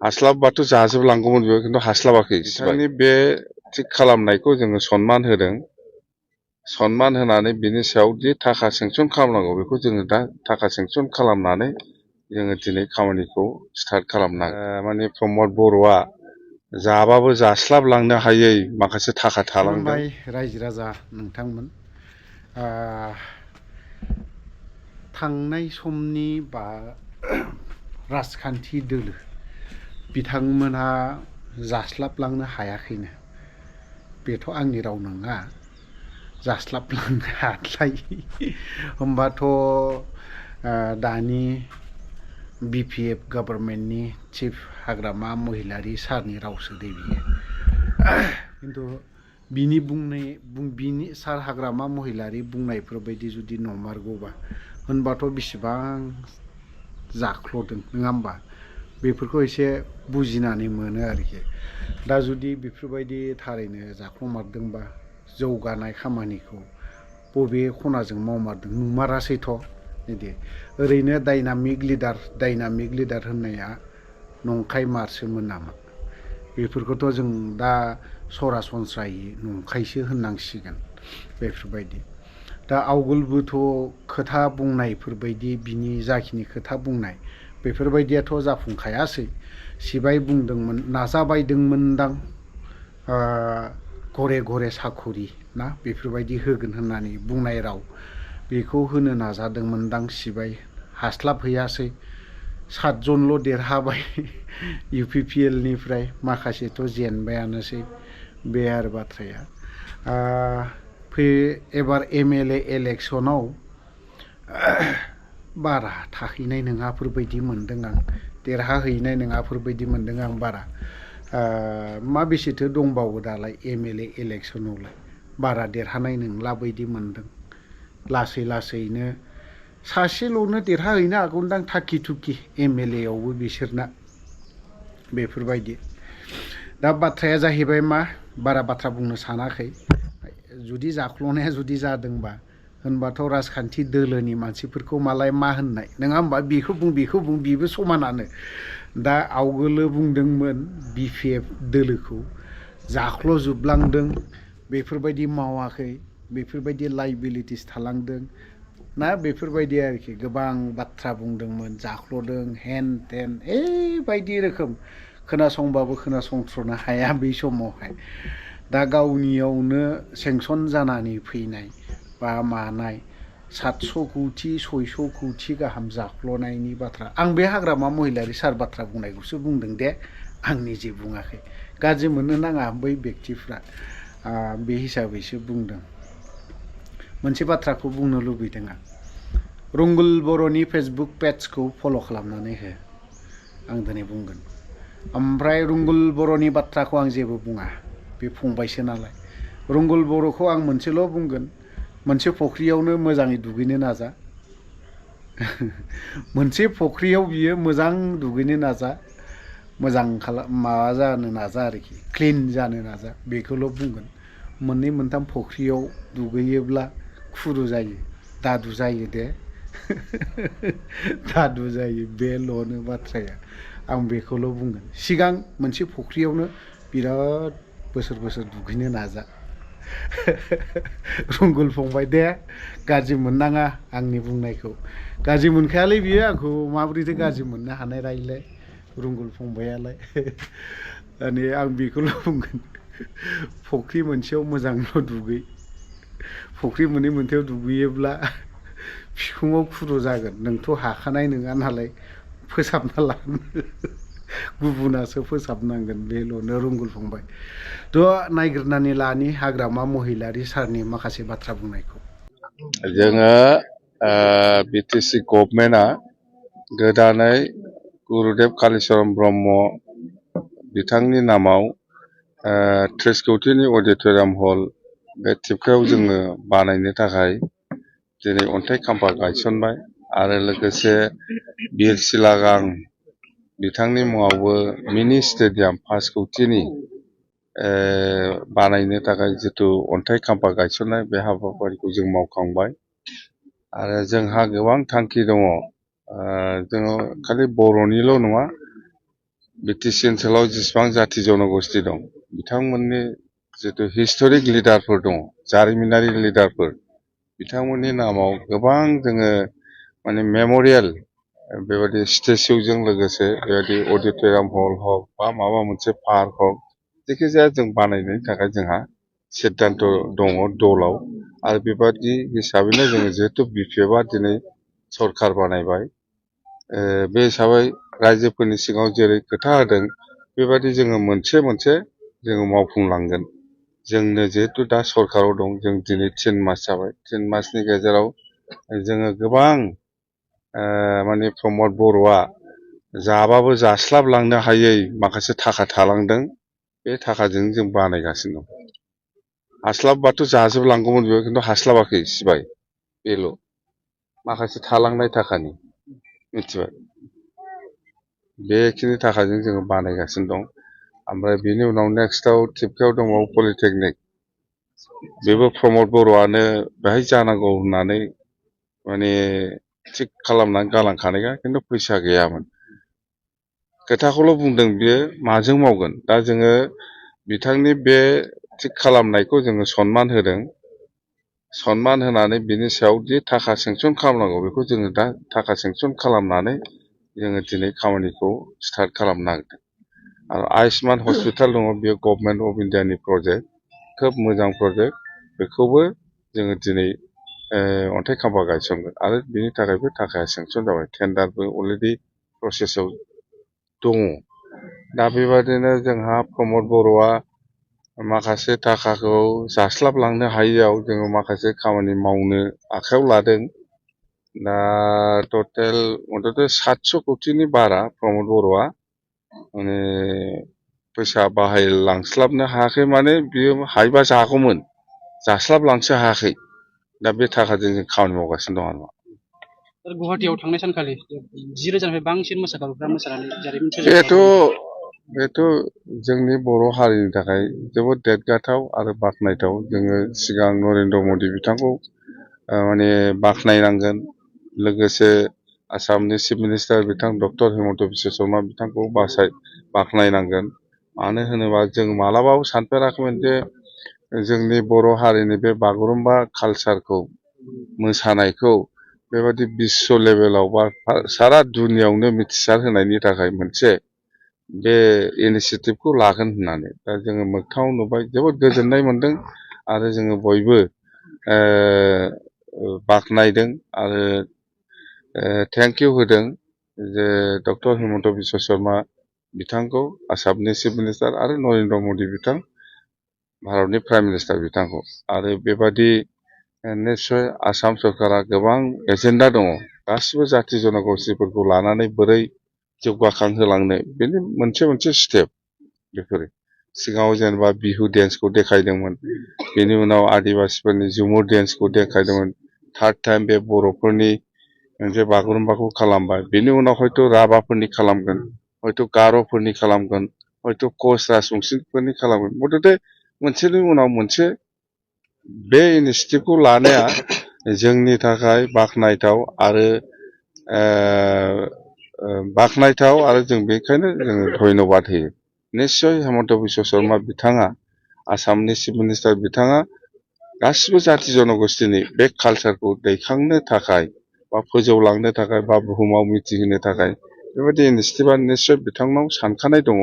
हास्लाबबाथ' जाजोबलांगौमोन बेयो खिन्थु हास्लाबाखै बिथांनि बे थिग खालामनायखौ जोङो सनमान होदों सनमान होनानै बिनि सायाव दि थाखा सेंसन खालामनांगौ बेखौ जोङो दा थाखा सेंसन खालामनानै जोङो दिनै खामानिखौ स्टार्ट खालामना माने प्रमद बर'आ जाबाबो जास्लाबलांनो हायै माखासे थाखा थालांदों। खुलुमबाय रायजो राजा नोंथांमोन। थांनाय समनि बा राजखान्थि दोलो बिथांमोनहा जास्लाबलांनो हायाखैनो बेथ' आंनि राव नङा। जास्लाबलांनो हायाखै होमबाथ' दानि BPF गभर्नमेन्टनि चिफ हाग्रामा महिलारि सारनि रावसो दे बियो। खिन्थु बिनि सार हाग्रामा महिलारि बुंनायफोरबायदि जुदि नंमारगौबा होनबाथ' बेसेबां जाख्ल'दों नङा होमबा बेफोरखौ एसे बुजिनानै मोनो आरोखि। दा जुदि बेफोरबायदि थारैनो जाख्ल'मारदोंबा जौगानाय खामानिखौ बबे खनाजों मावमारदों नुमारासैथ' बिदि ओरैनो डाइनामिक लिडार होननाया नंखाय मारसोमोन नामा बेफोरखौथ' जों दा सरासनस्रायै नंखायसो होननांसिगोन बेफोरबायदि। दा आवगोलबोथ' खोथा बुंनायफोरबायदि बिनि जाखिनि खोथा बुंनाय बेफोरबायदियाथ' जाफुंखायासै। सिबाय बुंदोंमोन नाजाबायदोंमोनदां घरे घरे साख'रि ना बेफोरबायदि होगोन होननानै बुंनाय राव बेखौ होनो नाजादोंमोनदां सिबाय हास्लाबहैयासै। 7 जनल' देरहाबाय UPPL निफ्राय माखासेथ' जेनबायानोसै बे आरो बाथ्राया। एबार MLA इलेक्सनाव बारा थाहैनाय नङाफोरबायदि मोनदों आं देरहाहैनाय नङाफोरबायदि मोनदों आं बारा। मा बेसेथो दंबावो दालाय MLA इलेक्सनावलाय बारा देरहानाय नंला बायदि मोनदों। लासै लासैनो सासेल'नो देरहाहैनो हागौदां थाखि थुखि MLA आवबो बिसोरना बेफोरबायदि। दा बाथ्राया जाहैबाय मा बारा बाथ्रा बुंनो सानाखै। जुदि जाख्ल'नाया जुदि जादोंबा होनबाथ' राजखान्थि दोलोनि मानसिफोरखौ मालाय मा होननाय नङा होमबा बेखौ बुं बेबो समानानो। दा आवगोलो बुंदोंमोन BPF दोलोखौ जाख्ल'जोबलांदों बेफोरबायदि मावाखै बेफोरबायदि लाइबिलिटिस थालांदों ना बेफोरबायदि आरोखि गोबां बाथ्रा बुंदोंमोन जाख्ल'दों हेन टेन बायदि रोखोम खोनासंबाबो खोनासंथ्र'नो हाया बै समावहाय। दा गावनियावनो सेंसन जानानै फैनाय बा मानाय 700 कौटि 600 कौटि गाहाम जाख्ल'नायनि बाथ्रा आं बे हाग्रामा महिलारि सार बाथ्रा बुंनायखौसो बुंदों दे आं निजे बुङाखै। गाज्रि मोननो नाङा बै बेक्तिफ्रा बे हिसाबैसो बुंदों। मोनसे बाथ्राखौ बुंनो लुबैदों आं रुंगुल बर'नि फेसबुक पेजखौ फल' खालामनानै हो आं दिनै बुंगोन। ओमफ्राय रुंगुल बर'नि बाथ्राखौ आं जेबो बुङा बे फंबायसो नालाय। रुंगुल बर'खौ आं मोनसेल' बुंगोन मोनसे फख्रियावनो मोजाङै दुगैनो नाजा। मोनसे फख्रियाव बियो मोजां दुगैनो नाजा मोजां माबा जानो नाजा आरोखि क्लिन जानो नाजा बेखौल' बुंगोन। 2 3 फख्रियाव दुगैयोब्ला खुरु जायो दादु जायो दे दादु जायो बेल'नो बाथ्राया आं बेखौल' बुंगोन। सिगां मोनसे फख्रियावनो बिराद बोसोर दुगैनो नाजा। रुंगुल फंबाय दे गाज्रि मोननाङा आंनि बुंनायखौ। गाज्रि मोनखायालै बियो आंखौ माबोरैथो गाज्रि मोननो हानाय रायलाय रुंगुल फंबायालाय। माने आं बेखौल' बुंगोन फख्रि मोनसेयाव मोजांल' दुगै फख्रि मोनथायाव दुगैयोब्ला बिखुङाव खुरु जागोन नोंथ' हाखानाय नङा नालाय फोसाबना लानो गुबुनासो फोसाबनांगोन बेल'नो रुंगुल फंबाय। थ' नायगिरनानै लानि हाग्रामा महिलारि सारनि माखासे बाथ्रा बुंनायखौ। जोङो BTC गभर्नमेन्टआ गोदानै गुरुदेब कालिचरन ब्रह्म बिथांनि नामाव 30 कौटिनि अडिट'रियाम हल बे थिपकायाव जोङो बानायनो थाखाय दिनै अन्थाइ खाम्फा गायसनबाय आरो लोगोसे बिर सिलागां बिथांनि मुङावबो मिनि स्टेडियाम 5 कौटिनि बानायनो थाखाय जिथु अन्थाइ खाम्फा गायसननाय बे हाबाफारिखौ जों मावखांबाय। आरो जोंहा गोबां थांखि दङ। जोङो खालि बर'निल' नङा बिटिसि ओनसोलाव जेसेबां जाथि जनगोष्ठी दं बिथांमोननि जितु हिस्टरिक लिडारफोर दङ जारिमिनारि लिडारफोर बिथांमोननि नामाव गोबां जोङो माने मेम'रियेल बेबायदि स्टेचुजों लोगोसे बेबायदि अडिट'रियाम हल हक बा माबा मोनसे पार्क हक जायखिजाया जों बानायनायनि थाखाय जोंहा सिद्धान्त दङ दलाव आरो बेबादि हिसाबैनो जोङो जिहेतु बिपिएफआ दिनै सरखार बानायबाय बे हिसाबै रायजोफोरनि सिगाङाव जेरै खोथा होदों बेबादि जोङो मोनसे मोनसे जोङो मावफुंलांगोन जोंनो जिहेतु दा सरखाराव दं जों दिनै 3 मास जाबाय 3 मासनि गेजेराव जोङो गोबां माने प्रमद बर'आ जाबाबो जास्लाबलांनो हायै माखासे थाखा थालांदों बे थाखाजों जों बानायगासिनो दं हास्लाबबाथ' जाजोबलांगौमोन बेयाव खिन्थु हास्लाबाखै सिबाय बेल' माखासे थालांनाय थाखानि मिथिबाय बेखिनि थाखाजों जोङो बानायगासिनो दं ओमफ्राय बेनि उनाव नेक्स्टआव थिपकायाव दंबावो पलिटेकनिक बेबो प्रमद बर'आनो बेहाय जानांगौ होननानै माने थिग खालामनानै गालांखानायखा खिन्थु फैसा गैयामोन खोथाखौल' बुंदों बियो माजों मावगोन दा जोङो बिथांनि बे थिग खालामनायखौ जोङो सनमान होदों सनमान होनानै बिनि सायाव दि थाखा सेंसन खालामनांगौ बेखौ जोङो दा थाखा सेंसन खालामनानै जोङो दिनै खामानिखौ स्टार्ट खालामनो नागिरदों आरो आयुष्मान हस्पिटाल दङ बेयो गभर्नमेन्ट अफ इन्डियानि प्रजेक्ट खोब मोजां प्रजेक्ट बेखौबो जोङो दिनै अन्थाइ खाम्फा गायसनगोन आरो बिनि थाखायबो थाखाया सेंसन जाबाय टेन्डारबो अलरेडि प्रसेसआव दङ दा बेबादिनो जोंहा प्रमद बर'आ माखासे थाखाखौ जास्लाबलांनो हायैयाव जोङो माखासे खामानि मावनो आखायाव लादों दा टटेल मथथे 700 कौटिनि बारा प्रमद बर'आ माने फैसा बाहायलांस्लाबनो हायाखै माने बियो हायोबा जागौमोन जास्लाबलांसो हायाखै दा बे थाखाजों जों खामानि मावगासिनो दं आरो गुवाहाटियाव थांनाय सानखालि 10,000निफ्राय बांसिन मोसाग्राफ्रा मोसानानै जारिमिन बेथ' जोंनि बर' हारिनि थाखाय जोबोद देरगाथाव आरो बाख्नायथाव जोङो सिगां नरेन्द्र मदि बिथांखौ माने बाख्नायनांगोन लोगोसे आसामनि चिफ मिनिस्टार बिथां डक्टर हिमन्त बिश्व शर्मा बिथांखौ बाख्नायनांगोन मानो होनोबा जों मालाबाबो सानफेराखैमोन जे जोंनि बर' हारिनि बे बागुरुम्बा कालचारखौ मोसानायखौ बेबादि बिश्व लेभेलाव बा सारा दुनियावनो मिथिसार होनायनि थाखाय मोनसे बे इनिसियेटिभखौ लागोन होननानै दा जोङो मोगथाङाव नुबाय जोबोद गोजोननाय मोनदों आरो जोङो बयबो बाख्नायदों आरो थेंक इउ होदों जे डक्टर हिमन्त बिश्व शर्मा बिथांखौ आसामनि चिफ मिनिस्टार आरो नरेन्द्र मदि बिथां भारतनि प्राइम मिनिस्टार बिथांखौ आरो बेबादि निस्सय आसाम सरकारा गोबां एजेन्डा दङ गासिबो जाथि जनगोष्ठीफोरखौ लानानै बोरै जौगाखांहोलांनो बेनि मोनसे मोनसे स्टेप बेफोरो सिगाङाव जेनेबा बिहु डेन्सखौ देखायदोंमोन बेनि उनाव आदिबासिफोरनि झुमुर डेन्सखौ देखायदोंमोन थार्ड टाइम बे बर'फोरनि मोनसे बागुरुम्बाखौ खालामबाय बेनि उनाव हयथ' राभाफोरनि खालामगोन हयथ' गार'फोरनि खालामगोन हयथ' कच राजबंशिफोरनि खालामगोन मथथे मोनसेनि उनाव मोनसे बे इनिसियेटिभखौ लानाया जोंनि थाखाय बाख्नायथाव आरो जों बेखायनो जोङो धन्यबाद होयो निस्सय हिमन्त बिश्व शर्मा बिथाङा आसामनि चिफ मिनिस्टार बिथाङा गासिबो जाथि जनगोष्ठीनि बे कालचारखौ दैखांनो थाखाय बा फोजौलांनो थाखाय बा बुहुमाव मिथिहोनो थाखाय बेबायदि इनिसियेटिभआ निस्सय बिथांनाव सानखानाय दङ